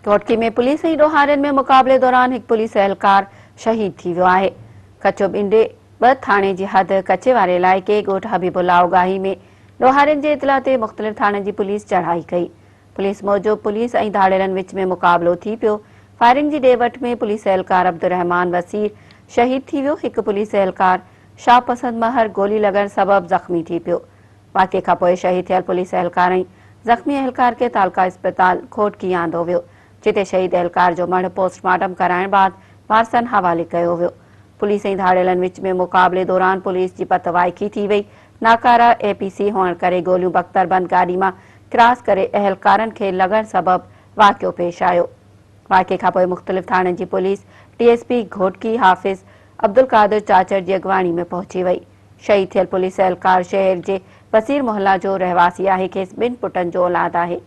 Ghotki ۾ police ۽ ڏوهارين ۾ مقابلي دوران هڪ پوليس اهلڪار شهيد ٿي ويو آهي. ڪچو ٻنڊي ٻه ٿاڻي جي حد ڪچي واري علائقي ڳوٺ حبيب الله اوڳاهي ۾ ڏوهارين جي اطلاع تي مختلف ٿاڻن جي پوليس چڙهائي ڪئي. پوليس موجب پوليس ۽ ڌاڙيلن وچ ۾ مقابلو ٿي پيو. فائرنگ جي ڏي وٺ ۾ پوليس اهلڪار عبدالرحمان وسير شهيد ٿي ويو، هڪ پوليس اهلڪار شاهه پسند مهر گولي لڳڻ سبب زخمي ٿي پيو. واقعي کانپوء شهيد ٿيل پوليس اهلڪار ۽ زخمي اهلڪار کي تعلقه اسپتال گهوٽڪي آندو ويو، جتي شهيد اهلڪار جو مڙهه پوسٽ مارٽم ڪرائڻ بعد وارثن حوالي ڪيو ويو. پوليس ۽ ڌاڙيلن وچ ۾ مقابلي دوران پوليس جي پت وائکي ٿي وئي، ناڪاره اي پي سي هئڻ ڪري گوليون بڪتربند گاڏي مان ڪراس ڪري اهلڪارن کي لڳڻ سبب واقعو پيش آيو. واقعي کانپوء مختلف ٿاڻن جي police D S P Ghotki Hafiz Abdul Qadir Chachar جي اڳواڻي ۾ پهچي وئي. شهيد ٿيل پوليس اهلڪار شهر جي بصير محلا جو رهواسي آهي کيس ٻن پٽن جو اولاد آهي.